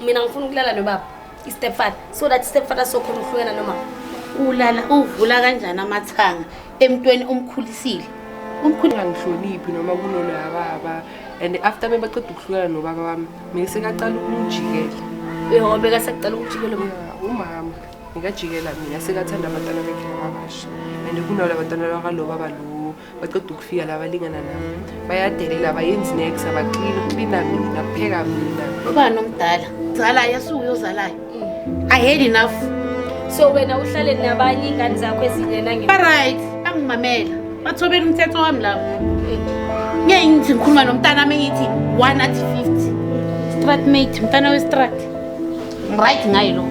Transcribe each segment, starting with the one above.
Mina ngifuna ukulala nobaba, i-stepfather, so that stepfather sokhona ukuhlukana nomama. Ulala uvula kanjani amathanga emntweni omkhulisile? Umkhulu Angihloniphi noma kunoloya baba, and after bebaceda ukuhlukana nobaba wami, mina sekacala ukungijikela. Yho, bekasekucala ukujikela umama? Ya, umama ngikajikela mina, sekathanda abantwana bekhe ababasha, and kunalo abantwana bakalo baba lo baceda ukufika la balingana nami, bayadelela, abayenzi nex, abaklini, kuklina mina, kupheka mina. Ubani omdala? Zalayo asuke uyozalayo. I had enough. So wena uhlale nabanye iy'ngane zakho ezinye nange? Ba-right, bangimamela. Bathobela umthetho wami lapho. Ngeke ngithi ngikhuluma nomntanami ngithi 1 athi 50. Strat mate, mntana westrat. Ngiright ngaye lo.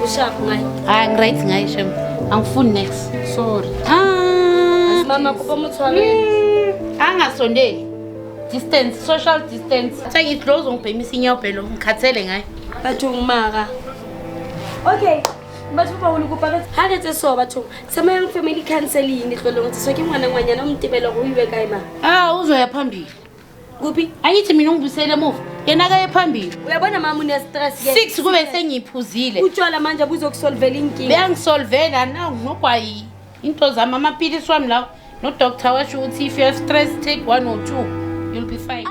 Ushaphi ngaye? Hayi, ngiright ngaye shem. Angifuni next. Sorry. Ah. Mama, kuba umthwalo. Angasondeli. Distance, social distance. Sengithi lo uzongibhemisa inyobhe lo, ngikhathele ngaye. Bathong mara. Okay. Batho ba baholo, kopa re ha re tse so bathong tsamayang family counseling tlolong tse so ke ngwana ngwanyana o mtebela gore o iwe kae ma. Ah, uzoya phambili. Kuphi? Angithi mina ungibusele emuva. Yena kaye phambili. Uyabona mama, une-stress ke. 6 kube sengiyiphuzile. Utshwala manje buzokusolvela inkinga. Beyangisolvela na nogwayi. Into zami, amapilisi wami lawo. No doctor washo ukuthi if you have stress, take one or two. You'll be fine.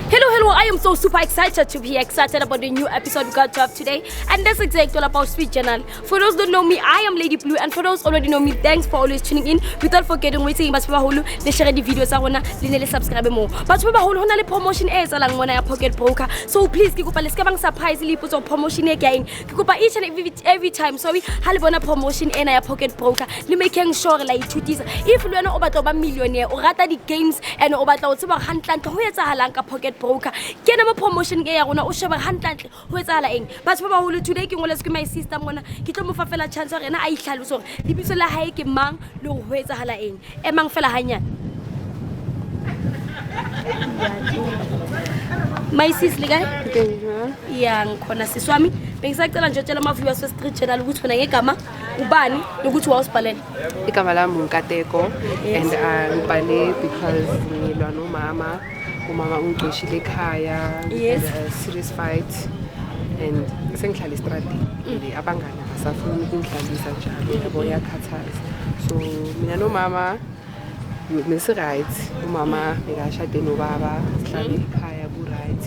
Hello, hello. I am so super excited to be excited about the new episode we got to have today. And that's exactly all about Sweet Journal. For those who don't know me, I am Lady Blue. And for those already know me, thanks for always tuning in. Without forgetting, waiting, batho ba baholo, le share di video tsa rona, le ne le subscribe mo. Batho ba baholo, ho na le promotion e etsahalang mona ya Pocket Broker. So please, ke kopa le ska bang surprise le ipotsa hore promotion e ke ya eng. Ke kopa each and every time, sorry, ha le bona promotion ena ya Pocket Broker, le making sure la ithutisa. If le wena o batla ho ba millionaire, o rata di-games and o batla ho tseba hore hantlentle ho etsahalang ka Pocket Broker, kena mo promotion e ya rona, o shebe hore hantlentle ho etsahala eng. Batho ba baholo, today ke ngoletswe ke my sister mona. Ke tlo mo fa fela chance hore yena a itlhalose hore lebitso la hae ke mang le hore ho etsahala eng. Emang fela hanyane. My sis, le kae? Ya, ngikhona sisi wami. Bengisacela nje utshela ama-viewers we-Street Channel ukuthi wena ngegama ubani nokuthi wawusibhalela. Igama lami uNkateko and ngibhale because ngilwa nomama. Umama ungixoshile ekhaya. Had a serious fight and sengihlala estradini and abangani abasafuni ukungihlalisa njalo, yabo, iyakhathaza. So mina nomama besi-right, umama bekashade nobaba, sihlale ekhaya ku-right.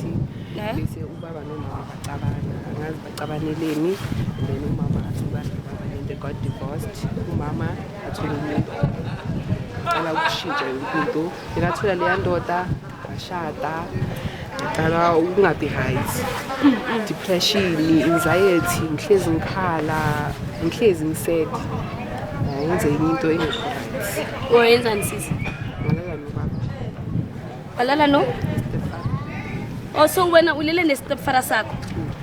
Bese ubaba nomama bacabana, angazi bacabaneleni, and then umama ahlukana nobaba and they got divorced. Umama athole enye indoda, qala ukushintsha yonke into. Bekathola leya ndoda, washada, ngaqala ukungabi right, depression, anxiety, ngihlezi ngikhala, ngihlezi ngisad, ngenze enye into engekho right. Wayenzani sisi? Ngalala nobaba. Walala no? Stepfather. Oh, so wena ulele ne-stepfather sakho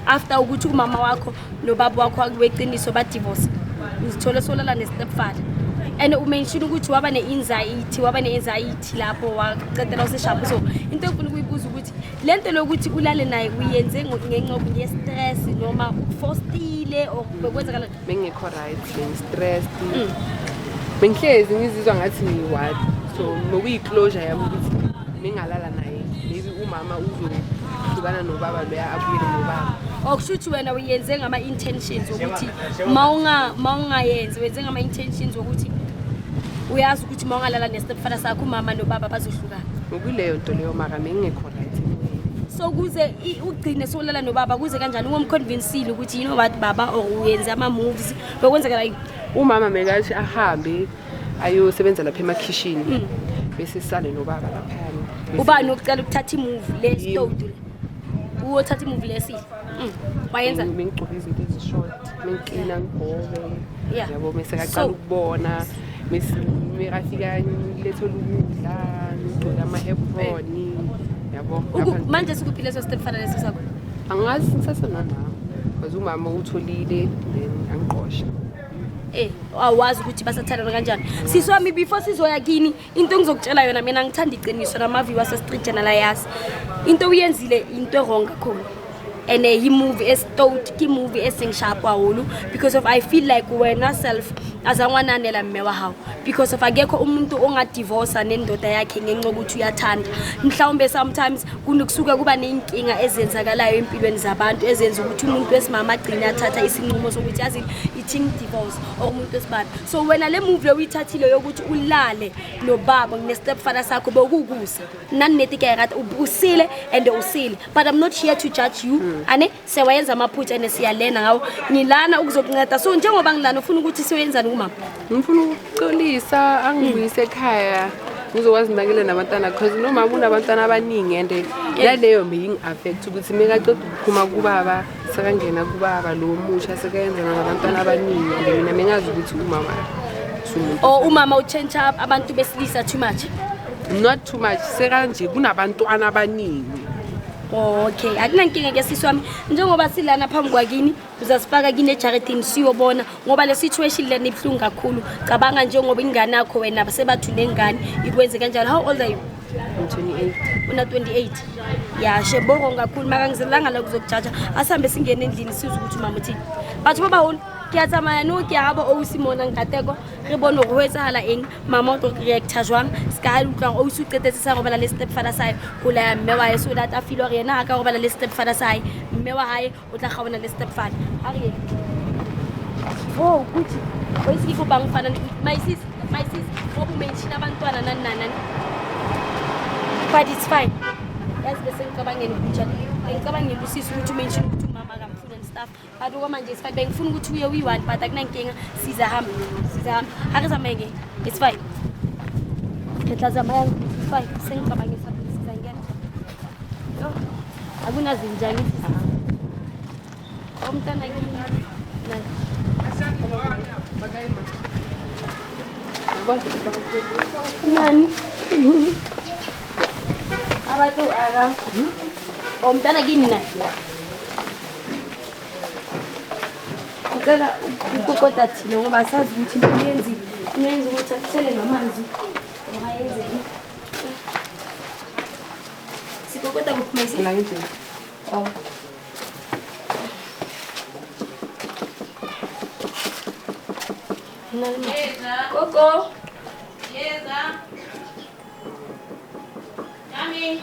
after ukuthi umama wakho nobaba wakho weqiniso ba-divorce, uzithole solala ne-stepfather, and umention ukuthi waba ne-anxiety, waba ne-anxiety lapho waqedela useshapu. So into engifuna ukuyibuza ukuthi le nto lokuthi ulale naye uyenze ngenxa ye-stress noma ukufostile or bekwenzakala? Bengekho right, bengi-stressed, bengihlezi ngizizwa ngathi ngiyi-what, so nokuyi-closure yami ukuthi bengalala naye, maybe umama uzohlukana nobaba loya, abuyele nobaba. Okusho ukuthi wena uyenze ngama-intentions wokuthi ma ungayenzi, wenze ngama-intentions wokuthi uyazi ukuthi ma ungalala ne-stepfather sakho, umama nobaba bazohlukana. Ngokuleyo nto leyo, mara bengingekho right emoyeni. So kuze ugcine sowulala nobaba, kuze kanjani? Ungomconvincile ukuthi, you know what, baba, or uyenze ama-moves, bekwenzakala yini? Umama mekathi ahambe ayosebenza lapha emakhishini, bese sisale nobaba laphayana. Ubani wokucala ukuthatha i-move le stode, uwothatha i-move lesihle? Wayenza? Bengigcoke izinto ezi-short, bengiklina, ngigqoke, yabo, mese kaqala ukubona, mese mekafika ngilethela ukudla, ngigcoke ama-apron, yabo. Manje sikuphi leso stepfather leso sakho? Angazi, ngisasenomama because umama utholile then angiqosha. Awazi ukuthi basathandana kanjani. Sisi wami, before sizoya kini, into engizokutshela yona, mina ngithanda iqiniso, nama-viewers e-Street Channel ayazi into uyenzile, into e-wrong kakhulu, and yi-move estout, ke movie e seng sharp haholo, because of I feel like wena self Azange wananela mme wa hao because of akekho umuntu ongadivosa nendoda yakhe ngenxa yokuthi uyathanda. Mhlawumbe sometimes kunokusuka kuba ney'nkinga ezenzakalayo empilweni zabantu ezenza ukuthi umuntu wesimama agcine athatha isinqumo sokuthi yazi ithi ngidivorce or umuntu wesibaba. So wena le move le uyithathile yokuthi ulale nobaba ne-stepfather sakho bekukusa. Nna nnete ke a e rata, usile and usile, but I'm not here to judge you. Ane siyawayenza amaphutha and siyalena ngawo. Ngilana ukuzokunceda. So njengoba ngilana ufuna ukuthi siyoyenzani kumama? Ngifuna ukuxolisa, angibuyise ekhaya ngizokwazi nakele nabantwana, cause nomama unabantwana abaningi and naleyo beyingi-affect ukuthi mekaceda ukuphuma kubaba sekangena kubaba lo musha sekayenzana nabantwana abaningi and mina mengazi ukuthi umama sumuntu. Or umama utshentsha abantu besilisa too much? Not too much, sekanje kunabantwana abaningi. Okay, akunankinga ke sisi wami. Njengoba silana phambi kwakini, uzasifaka kini ejaridini siyobona ngoba le situation lena ibuhlungu kakhulu. Cabanga njengoba ingane yakho wena sebathu nengane ikwenze kanjalo. How old are you? I'm 28. Una 28. Ya, sheboro kakhulu makangizelanga la kuzokujaja. Asambe singene endlini sizwe ukuthi mama uthini. Batho ba baholo, ke a tsamaya no ke a bo ausi mona Nkateko, re bone hore ho etsahala eng, mama o tlo reacta jwang. Se ka ha le utlwa hore ausi o qetetse sa robala le stepfather sa hae ho laya mme wa hae, so that a feel hore yena ha ka robala le stepfather sa hae, mme wa hae o tla kgaona le stepfather. Ha re ye. Oh, kuthi o itse ke kopang fana my sis, my sis, ngoba umention abantwana nani nani nani. But it's fine. Yazi bese ngicabangela ukuthi ngicabangela usisi ukuthi umention ukuthi umama akamfuni and stuff. But okwamanje it's fine. Bengifuna ukuthi uye uyi-one but akunankinga, sizahamba, sizahamba. Ha re tsamaye ke. It's fine. Re tla tsamaya, it's fine. Sengicabange sizangena. Yo, akunazinja ngithi sisi. Umntana kimi. Nani? Nani? Abantu aka. Umntana kini na? Ngicela ukukokota thina ngoba asazi ukuthi into iyenzi ukuthi athele namanzi. Ngoba yenzeni? Sikokota kuphi mase? La endlini. Oh. Gogo. Yeza. Yami.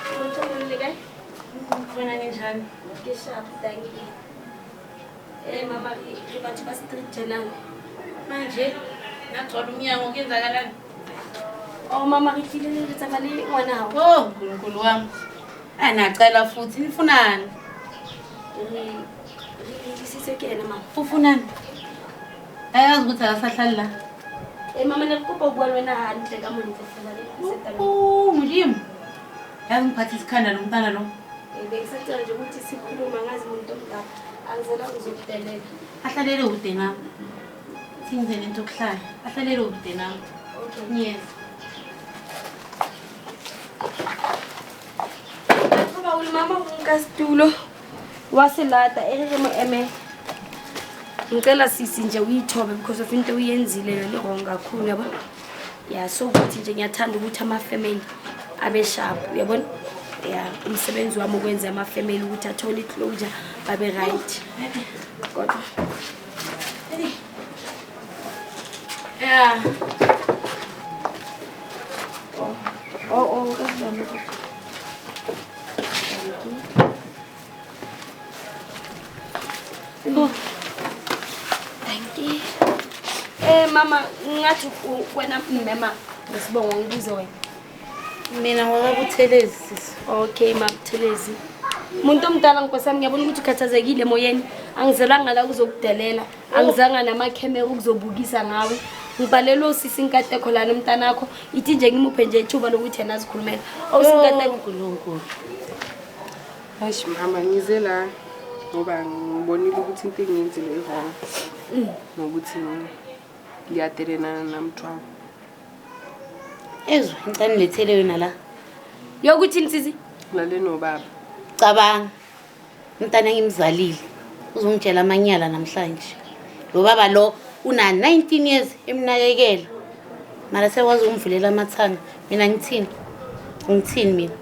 Umuntu le kae? Wena ninjani? Ke sharp, thank you. Mama, re batho ba street journal. Manje nagcwala umnyango kuyenzakalani? Oh mama, re tlile le tsamaya le ngwana hao. Oh, Nkulunkulu wami. Anacela futhi nifunani? Re tlisitse ke ena mama. Ufunani? Ayazi ukuthi akasahlali la. Mama, ne re kopa ho bua le wena hantle ka montle fela le setalo. Oh, Modimo. Yazi ngiphathe isikhanda lo mntana lo. Bengisacela nje ukuthi sikhulume ngazi umuntu omdala. Angizela uzokudelela. Ahlalele kude nami. Sinze nento yokuhlala. Ahlalele kude nami. Okay. Yes. Ngoba mama o nka setulo wa selata e re re mo emele. Ngicela sisi nje uyithobe because of into uyenzile yona wrong kakhulu yabo. Ya, so ukuthi nje ngiyathanda ukuthi ama-family abe sharp uyabona. Ya, umsebenzi wami ukwenza ama-family ukuthi athole i-closure babe right. Kodwa Yeah. Oh, ka Oh. Thank you. Mama, ngathi wena mmema ngesibongo ngibuze wena. Mina ngwakabuthelezi sisi. Okay, Mabuthelezi. Umuntu omdala nkosi yami ngiyabona ukuthi ukhathazekile emoyeni. Angizelanga la kuzokudelela. Angizanga namakhemera ukuzobukisa ngawe. Ngibhalele usisi Nkateko lana umntanakho. Ithi nje ngimuphe nje ithuba lokuthi yena azikhulumele. Awusi Nkateko. Nkulunkulu. Eish mama, ngize la ngoba ngibonile ukuthi into engiyenzile i-wrong. Nokuthi ngiyadelelana namthwalo. Ezwe, ngicela nilethele wena la. Yokuthini sisi? Ngilale nobaba. Cabanga. Umntana engimzalile uzongitshela amanyala namhlanje. Lo baba lo una 19 years emnakekela. Mara sekwazi ukumvulela amathanga. Mina ngithini? Ngithini mina?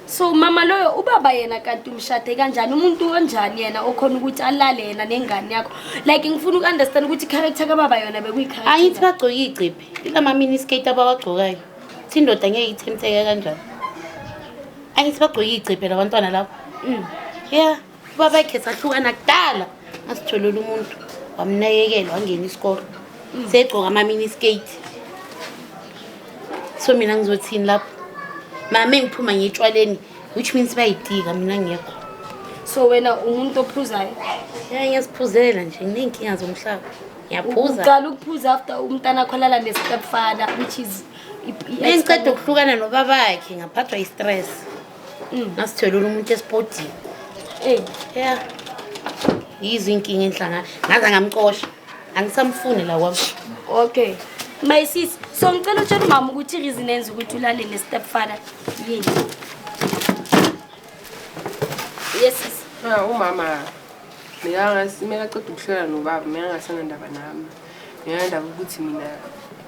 So mama loyo ubaba yena kanti umshade kanjani, umuntu onjani yena okhona ukuthi alale yena nengane yakho? Like ngifuna uku-understand ukuthi i-character kababa yona bekuyi-character. Angithi bagcoke iy'cephe, ilama miniskirt abawagcokayo. Thi indoda ngeke ithemtheke kanjani? Angithi bagcoke iy'cephe labantwana labo. Ya, ubaba yakhe sahlukana kudala. Ngasitholela umuntu wamnakekela wangena isikolo. Segcoka ama-miniskirt. So mina ngizothini lapho? Mama engiphuma ngiyetshwaleni, which means bayitika mina ngekho. So wena umuntu ophuzayo? Ya, ngiyaziphuzela nje, nginey'nkinga zomhlaba. Ngiyaphuza. Uqala ukuphuza after umntana akho alala ne-stepfather, which is Bengiceda ukuhlukana nobabakhe ngaphathwa i-stress. Ngasitholela umuntu esipodini. Ya. Yizo inkinga enhlanga. Ngaze ngamxosha. Angisamfuni la kwami. Okay. My sis, so ngicela utshele umama ukuthi i-reason enza ukuthi ulale ne-stepfather yini? Yes sis. Ah, umama mekaceda ukuhlala nobaba, mekangasanandaba nami. Mekanandaba ukuthi mina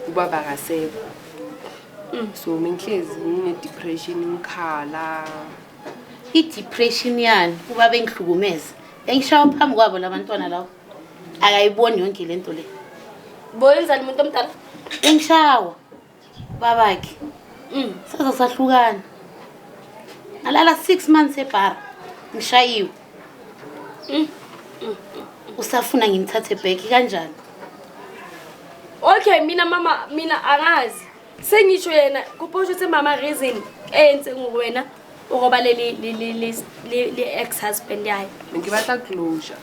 ubaba akasekho. So mengihlezi ngine-depression, ngikhala. I-depression yani kuba bengihlukumeza. Bengishawa phambi kwabo labantwana labo. Akayiboni yonke lento le. Boyenzani umuntu omdala? Bengishawa babakhe. Saze sahlukana. Ngalala 6 months ebhara. Ngishayiwe. Usafuna ngimthathe back kanjani? Okay, mina mama, mina angazi. Sengisho yena kuposho ukuthi mama reason eyenze nguwena uroba le le le le le ex husband yayo. Ke batla closure.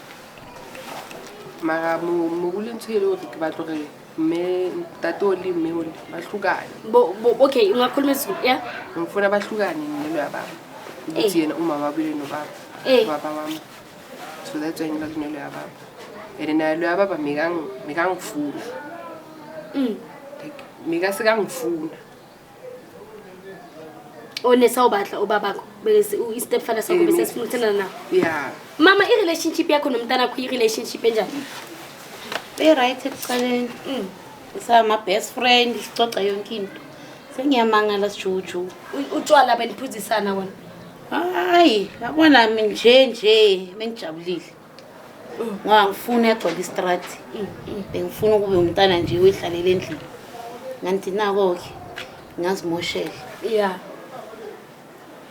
Mara mo go le ntho e le hore ke batla hore mme ntate o le mme o le ba hlukane. Bo okay, ungakhuluma isiZulu, yeah? Ngifuna bahlukane nelo ya baba. Ukuthi yena umama abuyele nobaba. Baba wami. So that's why ngilala nelo ya baba. And naye lo ya baba mekangifuna. Like meka sekangifuna. O ne sa o batla ubabakho bese i-stepfather sakho bese sifuna ukuthandana nawe. Yeah. Mama, i-relationship yakho nomntana wakho i-relationship enjani? Be-right ekuqaleni. Sama best friend, sicoca yonke into. Sengiyamangala sijuju. Utshwala beniphuzisana wona. Hayi, yabona mina nje nje bengijabulile. Ngoba ngifuna egcwele istrati. Bengifuna ukube umntana nje uyihlalele endlini. Nganti nako ke ngazimoshela. Yeah.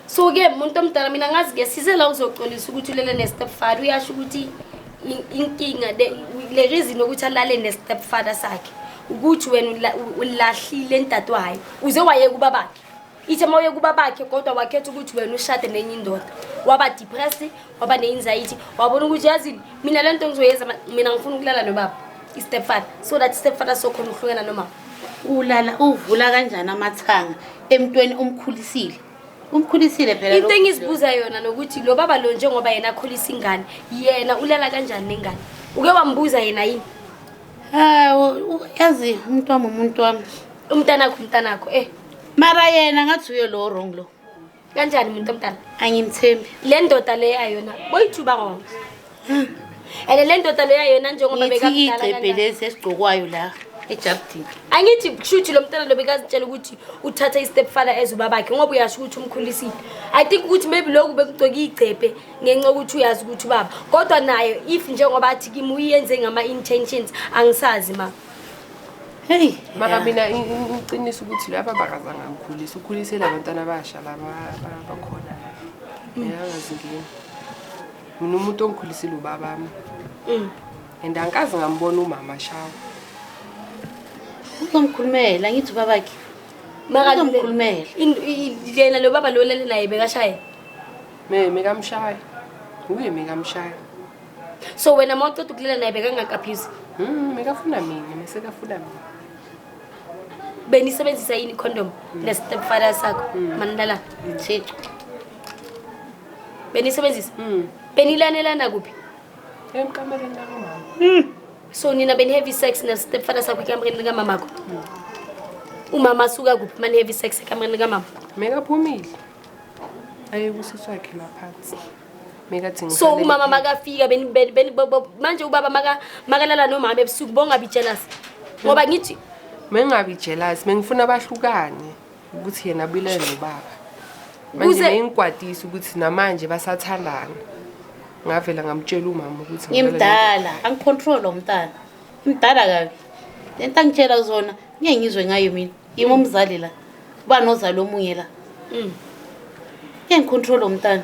So ke umuntu omdala mina ngazi ke size la uzoxolisa ukuthi ulele ne-stepfather, uyasho ukuthi inkinga le reason ukuthi alale ne-stepfather sakhe ukuthi wena ulahlile ntate wayo uze wayeka ubabakhe. Ithe uma uye kubabakhe kodwa wakhetha ukuthi wena ushade nenye indoda, waba depressed, waba ne-anxiety, wabona ukuthi yazini mina le nto ngizoyenza, mina ngifuna ukulala nobaba i-stepfather, so that stepfather sokhona ukuhlukana nomama. Ulala uvula kanjani amathanga emntweni omkhulisile? Umkhulisile phela Into engizibuza yona nokuthi lo baba lo njengoba yena akhulisa ingane, yena ulala kanjani nengane? Uke wambuza yena yini? Hayi, yazi umuntu wami umuntu wami. Umntanakho umntanakho Mara yena ngathi uye lo wrong lo. Kanjani umuntu omdala? Angimthembi. Le ndoda le yayona boyithuba wrong. Ene le ndoda le yayona njengoba Ngithi bekakudala igcebhe kanjani? lesi esigcokwayo la ejardini. Angithi kushuthi lo mntana lo bekazitshela ukuthi uthatha i-stepfather as ubabakhe ngoba uyasho ukuthi umkhulisile. I think ukuthi maybe lokhu bekugcoka igcebhe ngenxa yokuthi uyazi ukuthi ubaba. Kodwa naye if njengoba athi kimi uyenze ngama-intentions, angisazi ma. Hey, Mara yeah. mina iqiniso ukuthi laba bakazange ngikhulise, ukhulisele abantwana abasha laba bakhona. Mina angazingeni. Mina umuntu ongikhulisile ubabami. And angikaze ngambona umama shawa. Uzomkhulumela ngithi ubabakhe. Mara Uzomkhulumela. Yena lo baba lo lele naye bekashaya. Me mekamshaya. Uye mekamshaya. So wena mawuqeda ukulela naye bekangakaphisi. Mekafuna mina, mesekafuna mina. Benisebenzisa yini condom ne-stepfather sakho manilala? Thixo. Benisebenzisa? Benilanelana kuphi? Emkamereni lakamama. So nina beni-have sex ne-stepfather sakho ekamereni likamamakho? Umama asuka kuphi mani-have sex ekamereni likamama? Mekaphumile. Aye kusisi wakhe la phansi. Mekathi So ngifanele umama ngiphile. makafika manje ubaba makalala nomama ebusuku bongabi jealous. Ngoba ngithi Mengabi jealous, mengifuna bahlukane ukuthi yena abuyelane nobaba. Manje Kuze- bengikwatisa ukuthi namanje basathandana. Ngavela ngamtshela umama ukuthi ngivele Ngimdala, angicontrol lo mntana. Ngimdala kabi. Lento angitshela zona ngeke ngizwe ngayo mina. Yimi umzali la. Uba nozali omunye la. Ngeke ngicontrol lo mntana.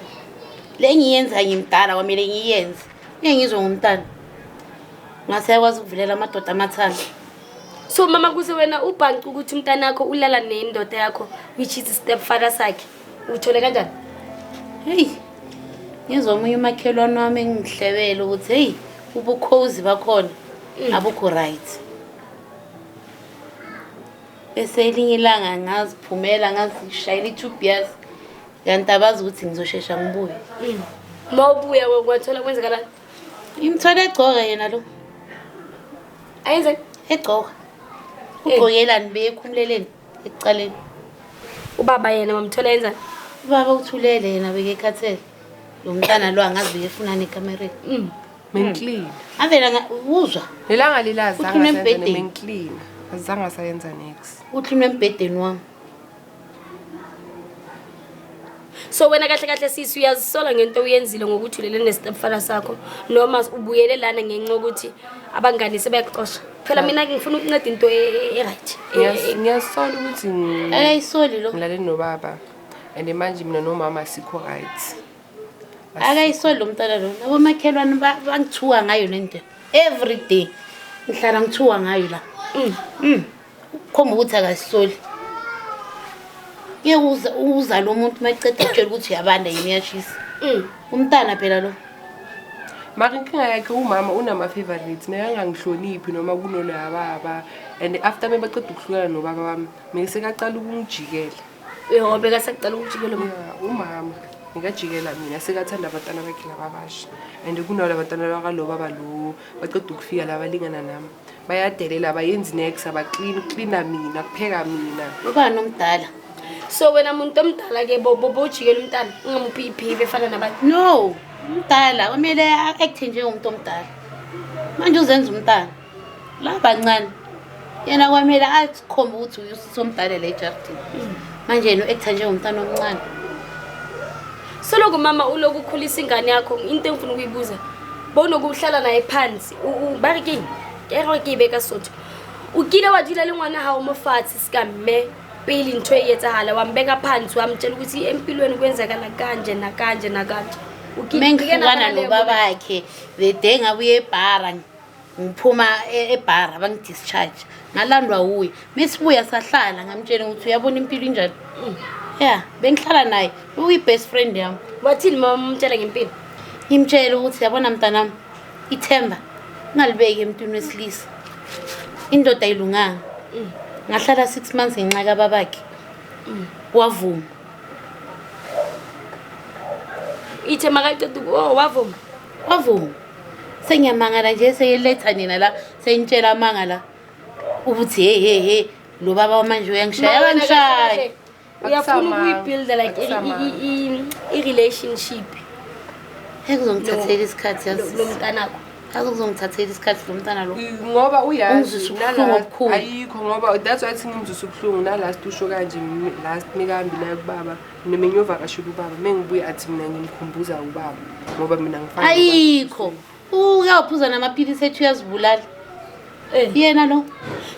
Le engiyenza ngimdala kwamele ngiyenze. Ngeke ngizwe ngomntana. Ngase yakwazi ukuvulela amadoda amathanga. So mama, kuze wena ubhanci ukuthi umntanakho ulala nendoda yakho, which is stepfather sakhe, uthole kanjani? Hey. Ngizwa omunye umakhelwane wami engihlebele ukuthi hey, ubukhozi bakhona abukho right. Bese elinye ilanga ngaziphumela ngazishayela i-two beers, kanti abazi ukuthi ngizoshesha ngibuye. Ma ubuya wathola kwenzakalani? Imthole egcoka yena lo. Ayenzani? Egcoka. Ugqokelani beyekhumuleleni ekucaleni. Ubaba yena wamthola yenzani? Ubaba uthulele yena, bekekhathele. Lo mntana lo angazi bekefunani ekamereni. Mengiklina. Avela uzwa. Lelanga lila azange Uthule sayenza embhedeni. mengiklina. Azange sayenza next. Uthulwe embhedeni wami. So wena kahle kahle sisi, uyazisola ngento uyenzile ngokuthi ulele nestepfather sakho, noma ubuyele lana ngenxa yokuthi abangani sebeyakuxosha? Phela mina ngifuna ukunceda into e-right. Ngiyasola ukuthi Akayisoli lo. ngilale nobaba and manje mina nomama asikho right. Akayisoli lo mntana lo. Nabomakhelwane bangithuka ngayo le nto. Every day ngihlala ngithuka ngayo la. Khomba ukuthi akasisoli. Ngeke uza lo muntu maceda ukutshela ukuthi uyabanda yini uyashisa. Umntana phela lo. Mara inkinga yakhe umama unama-favorites, mekangangihloniphi noma kunoloya baba, and after mebaceda ukuhlukana nobaba wami mesekacala ukungijikela. Yho, bekasaqala ukujikela umama? Ya, umama ngikajikela mina, sekathanda abantwana bakhe laba abasha, and kunalo abantwana bakalo baba lo baceda ukufika la balingana nami, bayadelela, abayenzi nex, abaklini, klina mina, kupheka mina. Ubani omdala? So wena muntu omdala-ke bowujikela umntana, ungamuphi i-behavior efana nabanye? No, umdala kumele a-acte njengomuntu omdala. Manje uzenza umntana. La bancane. Yena kwamele azikhombe ukuthi uyusisi omdala la ejardini. Manje yena u-acta njengomntana omncane. Soloku mama uloku ukhulisa ingane yakho, into engifuna ukuyibuza, bowunokuhlala naye phansi, ba re keng, ke re ke e be ka Sesotho, o kile wa dula le ngwana hao mo fatshe seka mme pele ntho e etsahala, wa mbeka phansi, wa mtshela ukuthi empilweni kwenzakala kanje nakanje nakanje? Mengihlukana nobabakhe, the day ngabuye ebhara, ngiphuma ebhara bangidischarge, ngalandwa wuye. Mesibuya sahlala, ngamtshela ukuthi uyabona impilo injani. Ya, bengihlala naye, uyi-best friend yami. Wathini mama umtshela ngempilo? Ngimtshela ukuthi yabona mntanami, ithemba ungalibeki emntwini wesilisa, indoda ayilunganga. Ngahlala 6 months ngenxa kababakhe, wavuma. Ithe makaqeda oh, wavuma? Wavuma. Sengiyamangala nje seyeletha nina la, seyintshela amanga la ukuthi hey hey hey, lo baba manje uyangishaya, Ma wena kahle uyangishaya. kahle, uyafuna Akusamanga. ukuyibuilda like Akusamanga. i-relationship Ekuzongithathela isikhathi, yazi. nomntanakho? Yazi kuzongithathela isikhathi lo mntana lo. Ngoba uyazi Ungizwisa ubuhlungu obukhulu. Ayikho, ngoba that's why thi ngimzwisa ubuhlungu nalast usho kanje last mikahambi naye kubaba, mina ngiyovakashela ubaba, mengibuye athi mina ngimkhumbuza ubaba ngoba mina ngifana nobaba. Ayikho, uyawuphuza namaphilisi ethu, uyazibulala yena lo.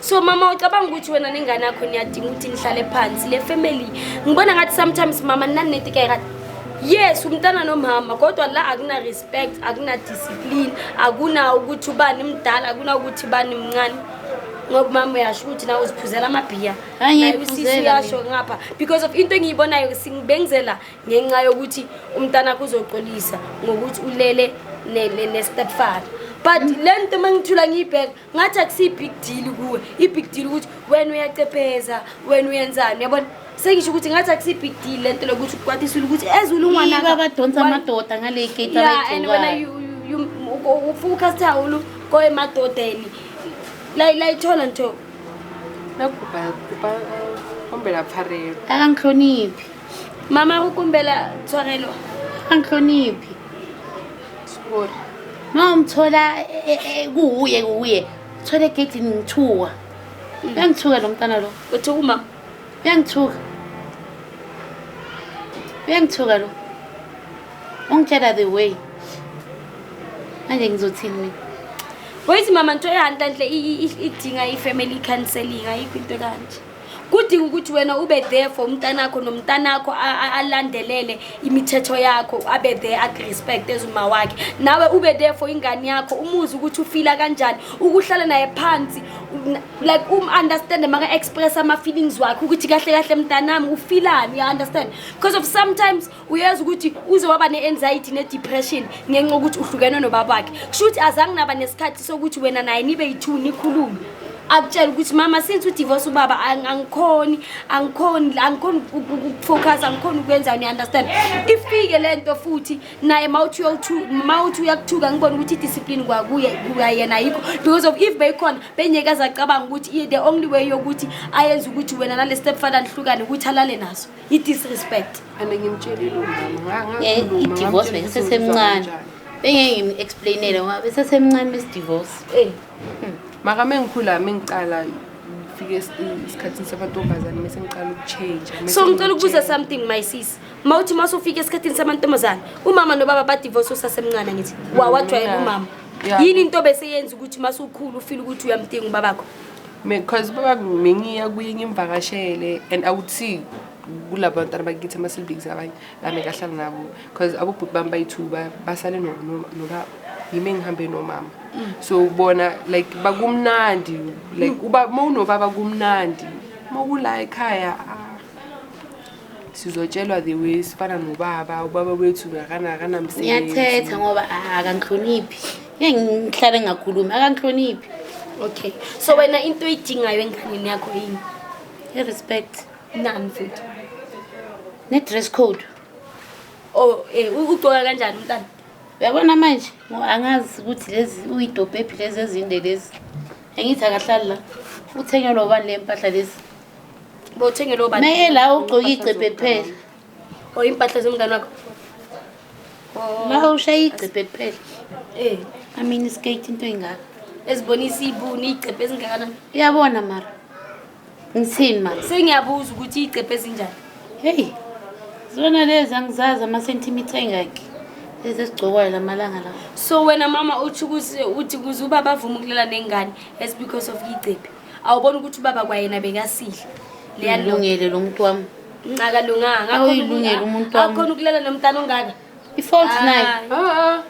So mama, ucabanga ukuthi wena nengane yakho niyadinga ukuthi nihlale phansi le family? Ngibona ngathi sometimes mama naneti ke kathi yes, umntana nomama, kodwa la akuna respect, akuna discipline, akuna ukuthi ubani mdala, akuna ukuthi ubani mncane, ngoba mama uyasho ukuthi nawe uziphuzela amabhiya. Hayi, Naye usisi ngiyayiphuzela. uyasho ngapha because of into engiyibonayo singibengizela ngenxa yokuthi umntanakho uzoxolisa ngokuthi ulele ne-stepfather, but le nto uma ngithula ngiyibheka ngathi akusiyi-big deal kuwe. I-big deal ukuthi wena uyacepheza, wena uyenzani, uyabona? Sengisho ukuthi ngathi akusiyi-big deal le nto lokuthi ukwatisile ukuthi ezulu Yibo abadonsa amadoda ngale gate. Yeah, and wena abayigcokayo. Ufocus haholo ko emadodeni la la ithola ntho. Nakupa kupa kombela pfarelo. Akangihloniphi. Mama, go kumbela tshwarelo. Akangihloniphi. Sorry. Ma umthola kuwuye kuwuye, uthola egedini ngithuka, uyangithuka lo mntana lo. Uthi umama? Uyangithuka. Uyangithuka lo. Ungitshela the way. Manje ngizothini mina? Wait mama, ntho e hantlentle idinga i-family counseling, ayikho into kanje. Kudinga ukuthi wena ube there for umntanakho, nomntanakho alandelele imithetho yakho, abe there, akurespect as uma wakhe. Nawe ube there for ingane yakho, umuze ukuthi ufila kanjani, ukuhlala naye phansi, like understand maka express ama feelings wakhe ukuthi kahle kahle mntanami ufilani, you understand? Because of sometimes uyazi ukuthi uze waba ne-anxiety ne-depression ngenxa yokuthi uhlukene nobabakhe. Kusho ukuthi azange naba nesikhathi sokuthi wena naye nibe yi-two nikhulume, akutshela ukuthi mama, since udivorce ubaba, angikhoni ukufocus, angikhoni ukwenzani, you understand? Ifike le nto futhi naye mawuthi uyakuthuka, ngibona ukuthi i-discipline kwakuye kuyena ayikho, because of if beyikhona bengeke azacabanga ukuthi the only way yokuthi ayenze ukuthi wena nale stepfather nihlukane ukuthi alale naso, i-disrespect. And ngimtshelile umama. I-divorce bengisesemncane, bengeke ngim-explainele ngoba besesemncane besidivorce. Mara mengikhula, mengicala fike esikhathini samantombazane, mese ngiqala ukutshentsha. So ngicela ukubuza something, my sis. Mawuthi masufika esikhathini samantombazane, umama nobaba badivorce usasemncane, ngithi wawajwayela umama. Yini into beseyenza ukuthi masukhulu ufile ukuthi uyamdinga ubabakho? Because baba mengiya kuye ngimvakashele, and I would see kulaba bantwana bakithi, ama-siblings abanye la mekahlala nabo, because abobhuti bami bayi-two basale noba yimi, engihambe nomama. So bona like bakumnandi, like uba uma unobaba kumnandi, uma kula ekhaya, ah, sizotshelwa the way sifana nobaba, ubaba wethu akanamsebenzi. Ngiyathetha ngoba akangihloniphi. Ngeke ngihlale ngingakhulumi, akangihloniphi. Okay, so wena into oyidingayo enganeni yakho yini? I-respect. Nani futhi? Ne-dress code. Oh, ugcoka kanjani umntana? Uyabona manje, angazi ukuthi lezi uyidobhephi, lezi ezinde lezi. Engithi akahlali la, uthengelwa ubani le mpahla lezi? Bowuthengelwe ubani? Meye la ugcoke igqebhe kuphela. Oh, impahla zomngane wakho. Oh. La ushaye igqebhe kuphela. Amini-skirt, into engaka. Ezibonisa ibuni, iy'cephe ezingakanani? Uyabona mara, ngithini mara? Sengiyabuza ukuthi iy'cephe ezinjani. Heyi, zona lezi angizazi amasentimitha engaki, lezi ezigcokwayo lamalanga lawa. So wena mama uthi ukuze uthi kuze ubaba avume ukulela nengane, it's because of icephe. Awubona ukuthi ubaba kwayena bekasile leya nto? Ilungele lo muntu wami. Akalunganga. Awuyilungele umuntu wami. Akhona ukulela nomntana ongaka. I-fault naye. Ah,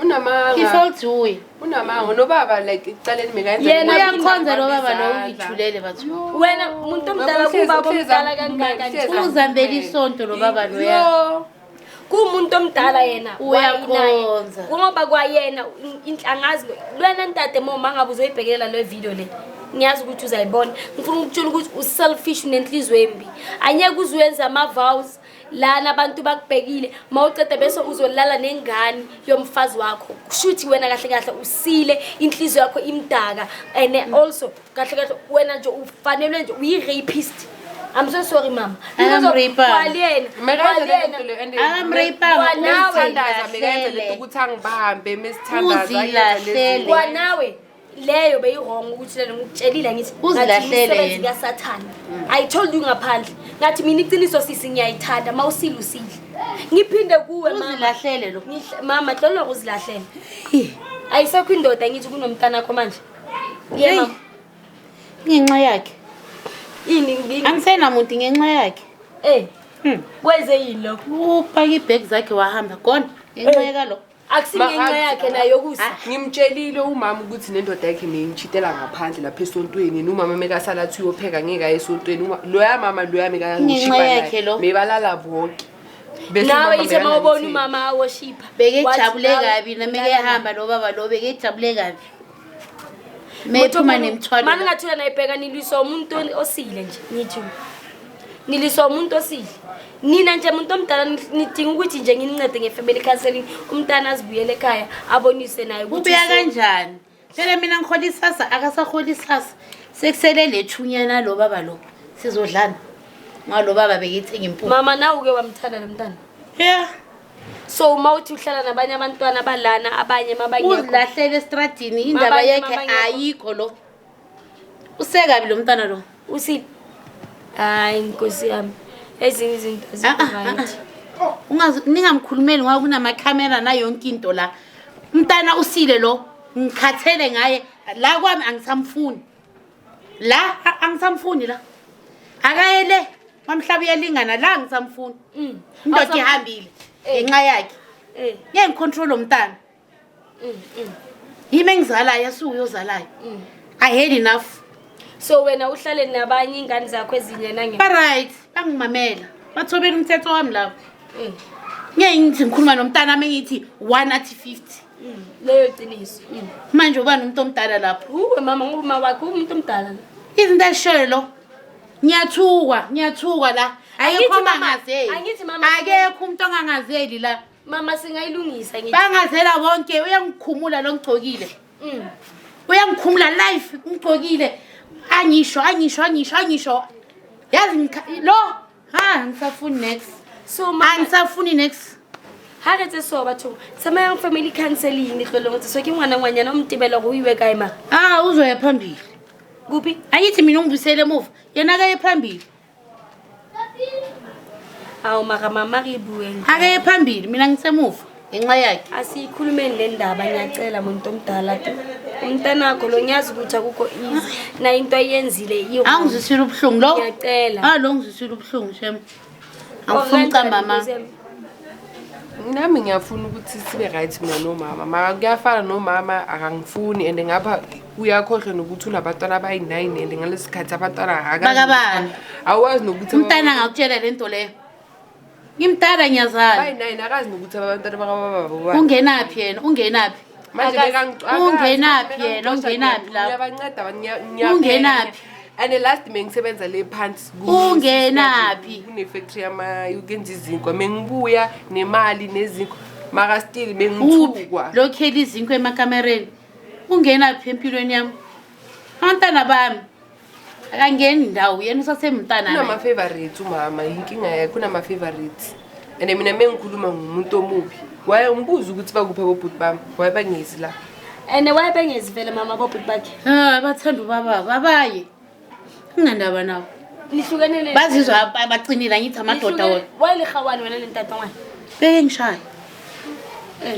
unamanga. I-fault uye. Unamanga nobaba, like ekucaleni mekayenza. Yena Uyakhonza lo baba lo, uyithulele bathu. Wena umuntu omdala, kubaba omdala kangaka nje. Uzambela isonto lo baba loya. Yo. Kuwumuntu omdala yena. Uyakhonza. Ngoba kwayena angazi lwena ntate mo mangabe uzoyibhekelela le video le, ngiyazi ukuthi uzayibona. Ngifuna ukutshela ukuthi uselfish, unenhliziyo embi. Anyeke uzuyenza ama-vows lana abantu bakubhekile, mawuceda bese uzolala nengane yomfazi wakho. Kusho ukuthi wena kahle kahle usile, inhliziyo yakho imdaka, and also kahle kahle wena nje ufanelwe nje uyi-rapist. I'm so sorry, mama. Because of Akamrape-anga. kwaliyena Mekayenza le kwaliyena nto le and Akamrape-anga. Kwanawe. mesithandaza mekayenza le nto ukuthi angibambe mesithandaza ayenza lezi. Uzilahlele. Kwanawe leyo beyi-wrong ukuthi lelo ngikutshelile, ngithi Uzilahlele ngathi imisebenzi yena. kasathane. I told you ngaphandle, ngathi mina iqiniso sisi ngiyayithanda, ma usile usile. Ngiphinde kuwe mama. Uzilahlele lo. Mama hlolwa uzilahlele, ayisekho indoda, ngithi kunomntanakho manje ye. Hey. Mama. Ngenxa yakhe. Ini Angisenamuntu ngenxa yakhe. Kwenze yini lokho? Upake ibhegi zakhe wahamba gone ngenxa yakalo. Akusingenxa yakhe nayo yokusa. Ngimtshelile umama ukuthi nendoda yakhe meyimchitela ngaphandle lapha esontweni, nomama mekasala athi uyopheka, ngeke aye esontweni. Loya mama loya. Ngenxa yakhe lo. Mebalala bonke. Bese Nawe umama ithe mawubona bekanganitheli. umama awoshipha. Bekejabule kabi nameke ehamba lo baba lo, bekejabule kabi mephuma nemthwalo. Mani ngathula nayibheka, niliswa umuntu osile nje, ngithi niliswa umuntu osile nina nje. Muntu omdala, nidinga ukuthi nje nginincede nge-family counseling, umntana azibuyele ekhaya, abonise naye ukuthi Ubuya kanjani phela? Mina ngihola isasa, akasaholi isasa, sekusele lethunyana lo baba lo, sizodlana ngalo baba bekithenga impuphu. Mama, nawe uke wamthanda lo mntana? Ya. So uma uthi uhlala nabanye abantwana balana, abanye mabangekho? Uzilahlele estradini indaba Mabanye, yakhe. mabangekho. Ayikho lo, usekabi lo mntana lo. Usile, hayi nkosi yami, ezinye izinto Ah, ah, azikho-right. Ningamkhulumeli ngoba kunamakhamera nayonke into la. Umntana usile lo, ngikhathele ngaye. La kwami angisamfuni. La angisamfuni la. Akaye le, kwamhlaba uyalingana la angisamfuni. Indoda ihambile ngenxa yakhe. Ngeke ngicontrol lo mntana. Yimi engizalayo, asuke uyozalayo. I had enough. So wena uhlale nabanye ingane zakho ezinye nange. Ba-right, bangimamela. Bathobela umthetho wami lapho. Ngeke ngithi ngikhuluma nomntana ami ngithi 1 athi 50. Leyo qiniso. Manje ubani umuntu omdala lapho? Uwe mama ngoba uma wakho umuntu omdala. Izinto ezishoyo lo. Ngiyathukwa, ngiyathukwa la. Akekho Angithi mama, ongangazeli. angithi mama. Akekho umuntu ongangazeli la. Mama singayilungisa ngithi. Bangazela bonke, uyangikhumula lo ngigcokile. Uyangikhumula life ngigcokile. Angisho, angisho, angisho, angisho. Yazi lo, ha ngisafuni next. So mama, Angisafuni next. ha re tse so batho, tsamayang family counseling le tlolong tse so ke ngwana ngwanyana o mtebela go iwe kae mara? Ah, uzoya phambili. Kuphi? Angithi mina ungibuyisele emuva. Yena akaye phambili. Awu mara mama re bueng. Akaye phambili, mina ngisemuva ngenxa yakhe. Asiyikhulumeni le ndaba ngiyacela muntu omdala tu. Umntanakho lo ngiyazi ukuthi akukho easy. Na into ayenzile iyo. Angizwisile ubuhlungu lo. Ngiyacela. Ah, lo ngizwisile ubuhlungu shem. Angifuni uqamba ma. Nami ngiyafuna ukuthi sibe right mina nomama. Mara kuyafana nomama akangifuni and ngapha uyakhohlwa nokuthi unabantwana abayi-9 and ngalesi sikhathi abantwana akazi. Bakabani? Awazi nokuthi Umntana angakutshela le nto leyo. Ngimdala ngiyazala. Bayi-9 akazi nokuthi abantwana bakababa bobani. Ungenaphi yena? Ungenaphi? Manje Ungenaphi yena? Ungenaphi lapho? Ngiyabanceda abantu ngiyapheka. Ungenaphi? And the last mengisebenza le phansi Ungenaphi? Kune-factory yokuyenza izinkwa. Mengibuya nemali nezinkwa. Mara still Uphi? bengithukwa. Lokhela izinkwa emakamereni. Ungenaphi empilweni yami? Abantwana bami akangeni ndawo yena usasemntana naye. Kunama-favorites umama, inkinga yakhe kunama-favorites. And mina mengikhuluma ngumuntu omubi. Waye ngibuza ukuthi bakuphi abobhuti bami, waye bangezi la. And why bengezi vele mama bobhuti bakhe? Ah, bathanda ubaba babaye. Nginandaba nabo. Nihlukene le. Bazizwa bacinile angithi amadoda wona. Why le gawane wena le ntate ngwana? Beke ngishaye.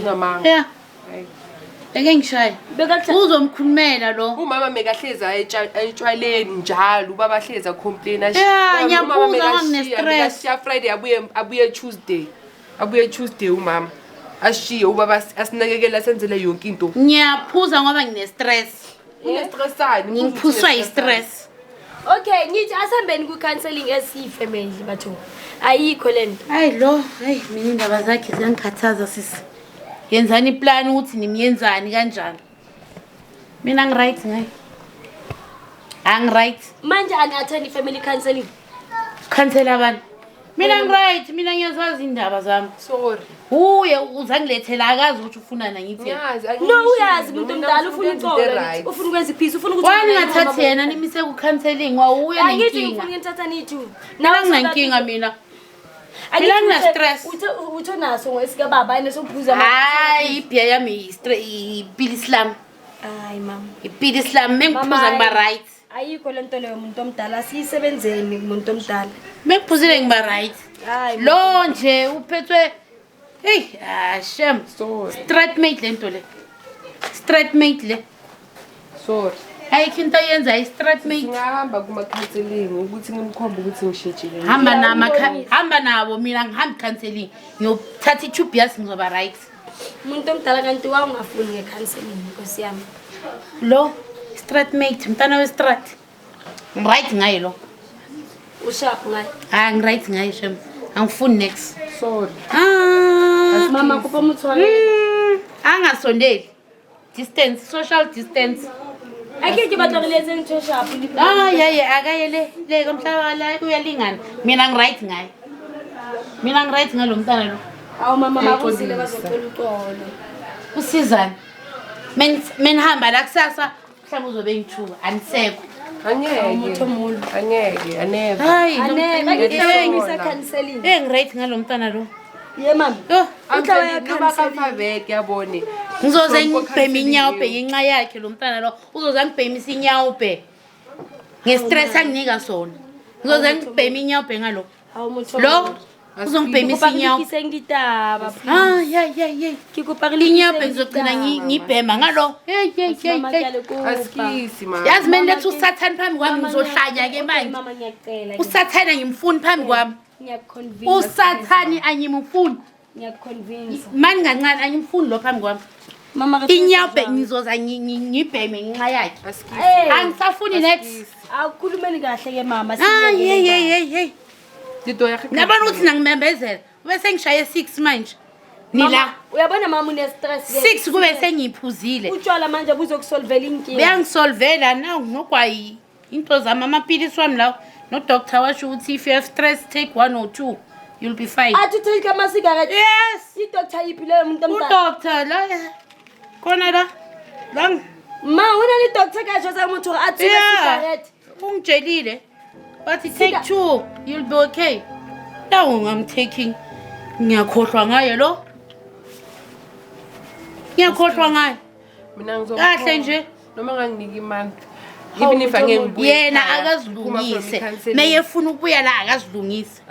Unamanga. Yeah. Beke ngishaye. Bekathi Uzomkhulumela lo. Umama mekahlezi ayetshwaleni njalo, ubaba ahlezi acomplain. Yeah, ngiyaphuza ngoba ngine-stress. Mekashiya Friday abuye Tuesday. Abuye Tuesday umama. Ashiye ubaba asinakekele asenzele yonke into. Ngiyaphuza ngoba ngine-stress. Une-stressani? Ngiphuswa yi-stress. Okay, ngithi asihambeni ku-counseling esiyi-family batho. Ayikho le nto. Hayi lo, hayi mina indaba zakhe ziyangikhathaza sisi. Yenzani iplan ukuthi nimyenzani kanjani? Mina ngi-right ngaye. Angi-right. Manje ani-attend i-family counseling? Cancel abantu. Mina ngi-right, mina ngiyazazi indaba zami. Sorry. Uye uzangilethela akazi ukuthi ufunani angithi. Ngiyazi. No, uyazi umuntu omdala ufuna uxolo, ufuna ukwenza ipeace, ufuna ukuthi Wani ngathathi yena nimise ku-counseling wawuye Angithi nenkinga. ngifuna ngithatha niyi-two. Mina nginankinga mina. Mina ngina-stress. Uthe naso ngoesikababa ene sokuphuza. Hayi ibhiya yami ipilisi lami. Hayi mama. Ipilisi lami mengiphuza ngiba right. Ayikho le nto leyo muntu omdala, siyisebenzeni muntu omdala. Mengiphuzile ngiba right. Hayi. Lo nje uphethwe hey, ah shem. Sorry. Straight mate le nto le. Straight mate le. Sorry. Ayikho into ayenza i-straight mate. Ngingahamba kuma-counseling ukuthi ngimkhombe ukuthi ngishintshile. Hamba nama hamba nabo mina ngihambi counseling. Ngiyothatha i-tube yasi ngizoba right. Umuntu omdala kanti wawungafuni nge-counseling nkosi yami. Lo straight mate mntana we-straight. Right ngaye lo. Usharp ngaye. Ah ngi-right ngaye shem. Angifuni next. Sorry. Ah. Mama kopa motshwarele. Angasondeli. Distance, social distance. Ake ke batla re le etse ntho e sharp. Ah yeah yeah akaye le le komhlaba la uyalingana. Mina ngi-right ngaye. Mina ngi-right ngalo mntana lo. Awu mama bakuzile bazocela uxolo. Usizani? Menihamba la kusasa mhlawumbe uzobe ngithuka anisekho. Angeke. Angeke, aneva. Hayi Ane, bakitla counseling. Eh ngi-right ngalo mntana lo. Ye mama. Yo, Utla ya Noma counseling. kamfaveke yabone. ngizoze ngibheme inyawupe ngenxa yakhe lo mntana lo. Uzoze angibhemisa inyawupe. Nge-stress anginika sona. Ngizoze ngibheme inyawupe ngalo. Awu motho. Lo Uzongibhemisa Kopa re inyawo. lokiseng ditaba, please. Ah, yeah, yeah, yeah. Ke kopa re Inyawo lokiseng ngizogcina ditaba. ngibhema ngalo. Hey, hey, hey, Mama, ke a hey. le kopa. Asikisi mama. Yazi mina Mama, lethu usathane phambi kwami Mama, ngizohlanya ke okay, manje. Mama, ngiyacela ke. Usathane ngimfuni phambi kwami. Ngiyakuconvince. Usathane angimfuni. Ngiyakuconvince. Mani kancane angimfuni lo phambi kwami. Mama, re Inyawo tlo etsa jwang? ngizoza ngibheme ngenxa yakhe. Asikisi. Eh, Angisafuni next. Akukhulumeni kahle ke mama. Ah, siyeke hey, le hey, ndaba. hey, hey. Dito ya ge- Ngiyabona ukuthi nangimembezela. Bese ngishaye 6 manje. Nila Mama, uyabona mama une-stress ke. 6 kube sengiyiphuzile. Utshwala manje buzokusolvela inkinga. Beyangisolvela na nogwayi into zami amapilisi wami lawo. No-doctor washo ukuthi if you have stress take 1 or 2 you'll be fine. Athi uthake ama-cigarette. Yes. I-doctor yiphi leyo muntu omdala? Udoctor la khona la la Ma, ho na le doctor ka jwetsa motho hore a tsube Yeah. cigarette. Ungitshelile wathi take 2 you'll be okay. Now I'm taking ngiyakhohlwa ngaye lo. Ngiyakhohlwa ngaye. Mina ngizokukhona. Kahle nje. Noma nganginika imali. Hawu, Even if angeke ngibuye Yena ekhaya, phuma from akazilungise. i-counselling. Meyefuna ukubuya la akazilungise.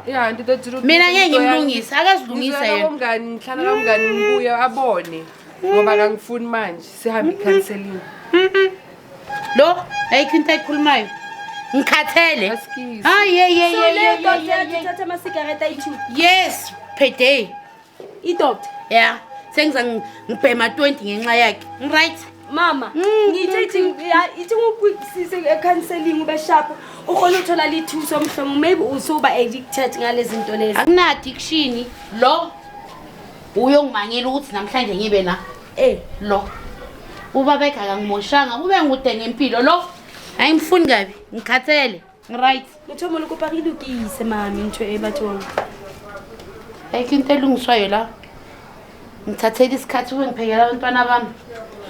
Yeah, into ethi Mina ngeke ngimlungise, akazilungise yena. Komngani ngihlala kamngani ngibuye abone ngoba akangifuni manje sihambe i-counselling. Lo ayikho into ayikhulumayo. Ngikhathele. Asikisi. Hayi hey hey So hey, leyo hey, doctor hey, yathi hey. uthatha ama-cigarette ayi-two. Yes, per day. I-doctor. Yeah. Sengiza ngibhema 20 ngenxa yakhe. Right? Mama, ngithe ithi ya ithi ngikuyisise e-counselling ube sharp. O kgone ho thola le thuso mohlomong maybe o so ba addicted ngale zinto lezi. Akuna addiction lo uyongimangela ukuthi namhlanje ngibe la Eh, lo. Ubaba ekhaya akangimoshanga kube ngude ngempilo lo. Ayimfuni kabi, ngikhathele. Right. motho o moholo kopa re lokise mami ntho e bathong. Ayikho into elungiswayo la. Ngithathela isikhathi ube ngiphekela abantwana bami.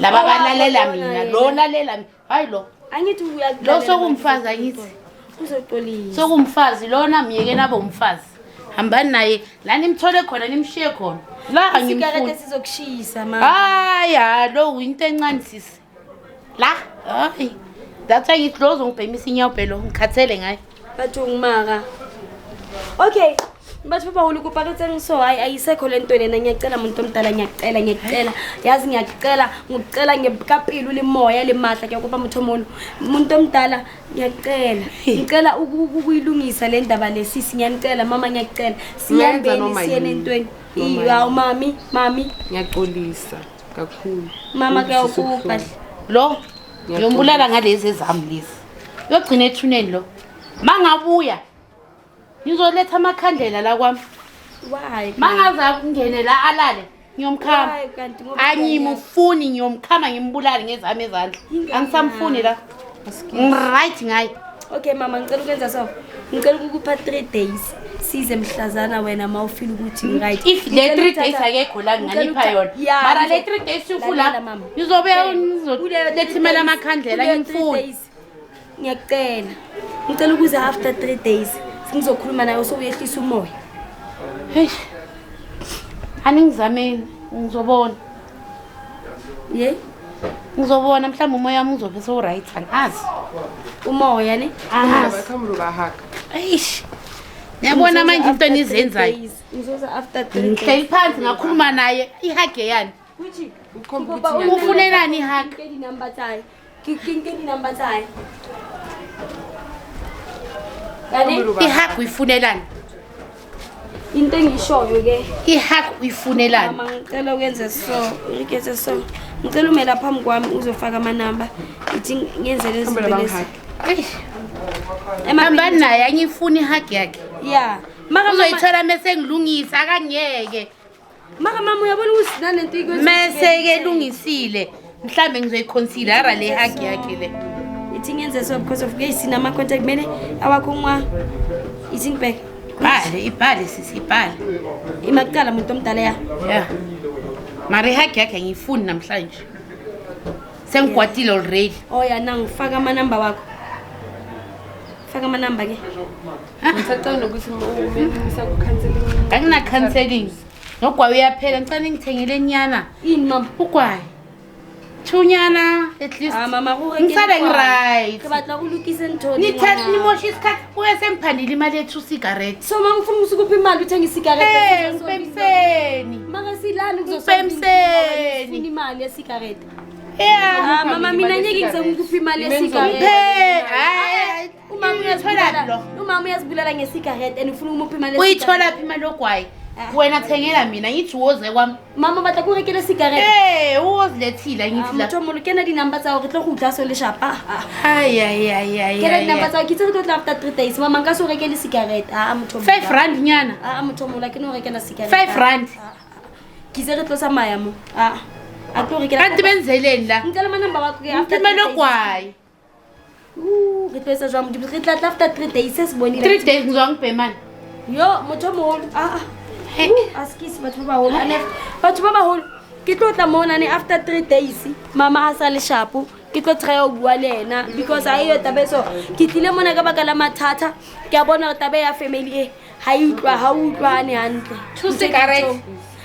Laba Oh, balalela yabona mina, yena. lo lalela mina. Hayi lo. Angithi uyakulela Lo sokumfazi angithi. Uzoxolisa. Sokumfazi lona myeke nabo umfazi. Hambani naye la nimthole khona nimshiye khona. La Isigarette angimfuni. sizokushisa mama. Hayi ha lo into encane sisi. La hayi. That's why ngithi lo uzongibhemisa inyawo phela ngikhathele ngaye. Bathong mara. Okay. Batho ba baholo kopa re tseng so hayi ayisekho le nto lena ngiyacela muntu omdala ngiyacela ngiyacela yazi ngiyacela ngikucela ka pelo le moya le matla ke kopa motho o moholo muntu omdala ngiyacela ngicela ukuyilungisa le ndaba le sisi ngiyanicela mama ngiyacela Ngiyenza siyambeni noma siyene yini. entweni Noma hawu mami mami Ngiyaxolisa kakhulu. mama Ukuzwisa kuyakupa ubuhlungu. Lo ngiyombulala ngalezi ezami lezi. Uyogcina ethuneni lo. Mangabuya ngizoletha amakhandlela la kwami. Why? Mangaza kungene la alale ngiyomkhama. Why kanti ngoba Angimufuni ngiyomkhama ngimbulale ngezami ezandla. Ingane Angisamfuni la. Ngiright ngaye. Okay mama ngicela ukwenza so. Ngicela ukukupha 3 days. Size mhlazana wena mawufeel ukuthi ngi-right. If le 3 days akekho la nginganipha yona. Mara le 3 days ufula ngizobe ngizoletha imali amakhandlela ngimfuni. Ngiyacela. Ngicela ukuze after 3 days ngizokhuluma nawe sowuyehlisa umoya. Hey. Aningizameni ngizobona. Ye? Ngizobona mhlawumbe umoya wami uzobe sewu-right angazi. Umoya ne? Angazi. Bakhambe bahaka. Eish. Ngiyabona manje into enizenzayo. Ngizoza after 3 days. Ngihleli phansi ngakhuluma naye ihage yani. Kuthi Ukhomba Ngoba ukuthi ngiyacela. Ufunelani ihug? Ke di-number tsa hae. Ke nke di-number tsa hae. Kane Ukhomba bahaka. Ihug uyifunelani? into engishoyo ke Ihug uyifunelani? mama ngicela ukwenza so ngikeze so ngicela ume lapha phambi kwami uzofaka amanamba ithi ngenze lezi Ukhomba zinto lezi bangihaka. Eish. Hambani naye angifuni ihug yakhe. ya mara mama Uzoyithola mese ngilungisa akangiyeke. mara mama uyabona ukuthi sinalento ikwenza Mese ke lungisile. Mhlambe ngizoyiconsidera le hug yakhe le. ithi ngenze so because of ke sinama contact kumele awakho ngwa ithi ngibheke Ibhale, ibhale sisi ibhale. imakuqala muntu omdala ya Yeah. Mara ihug yakhe angiyifuni namhlanje. Sengikwatile already. oh ya nangifaka amanamba wakho faka amanamba ke Ngisacela nokuthi umisa ku-counselling. Akuna counseling. Nogwayi uyaphela ngicela ningithengele nyana. ini mama Ugwayi. Thunyana at least. Ah, mama go rekele Ngisale kwae. ngi-right. Ke batla go lokise ntho le Nithatha ngwana. nimoshe isikhathi kuye sengiphandile imali yethu cigarette. So mama ufuna ukusukupha imali uthenge isigarete. Eh, ngipemseni. Mara silani Ngipemseni. Ufuna imali yesigarete. Yeah. Ah, mama mina ngeke ngize ngikuphe imali yesigarete. Ngiphe. Hayi. Umama Uyitholaphi lo? uyazibulala. Umama uyazibulala ngesigarete and ufuna ukumupha imali yesigarete. Uyitholaphi imali yogwayi? Wena thengela mina ngithi woze kwami. Mama batla ko rekele sigarete. Eh, wozilethile Ah, ngithi la. motho o moholo ke na di-number tsa hore re tlo go utlwa so leshapa. Ah, ah. Hayi hayi hayi hayi. Ke na di-number tsa hao, ke itse re tlo tla after 3 days. Mama nka se o rekele sigarete. Ah, ah, motho o moholo. 5 rand nyana. Ah, ah, motho o moholo, ha ke no rekela sigarete. 5 rand. Ke itse re tlo tsamaya mo. Ah, ah. A tlo rekela. Kanti benzeleni la? Nka le ma-number wa ka, after Ngiphe imali 3 days. yogwayi. Re tlo etsa jwang Modimo? Re tla tla after 3 days se se bonile. 3 days ngizwangibhemani. Yo, motho o moholo. Ah, ah. Askies batho ba baholo. Ane batho ba baholo ke tlo tla monane after 3 days mama a sa le shapo ke tlo try ho bua le ena because ha eyo taba e so ke tlile mona ka baka la mathata ke a bona hore taba ya family e ha e utlwa ha o utlwane hantle. Two cigarettes.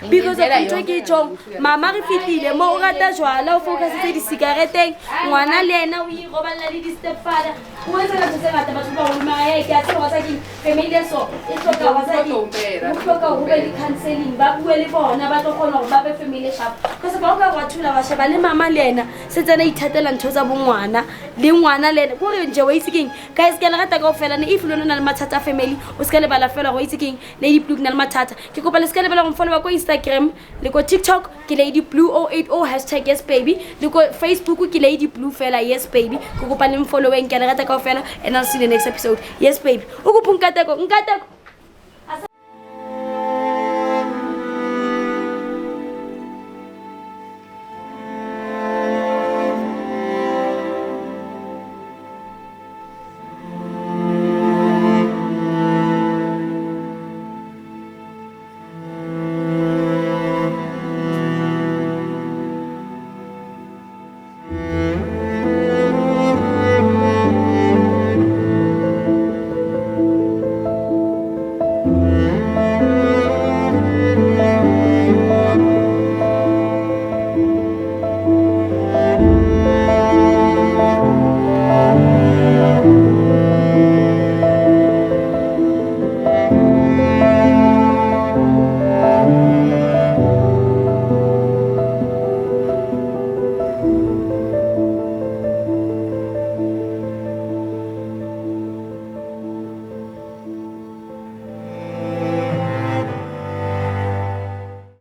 Because of ntho e ke e tjhong mama re fihlile mo o rata jwala o focusitse di-cigaretteng ngwana le ena o iroballa le di-stepfather o etsa ntho tse ngata batho ba baholo mara hee ke a tseba wa tseba keng family e so e hloka wa tseba keng ho hloka ho be le counselling ba bue le bona ba tlo kgona hore ba be family e sharp because ba o ka wa thula wa sheba le mama le ena sentse a ithatela ntho tsa bongwana le ngwana le ena ke hore nje wa itse keng guys ke a le rata kaofela ne if le lona o na le mathata a family o se ka lebala fela hore wa itse keng Lady Blue ke na le mathata ke kopa le se ka lebala go mfollowa ko Instagram le ko TikTok ke Lady Blue 080 hashtag yes baby le ko Facebook ke Lady Blue fela yes baby ke kopa le mfolloweng ke a le rata kaofela and I'll see you in the next episode yes baby o kopa Nkateko Nkateko.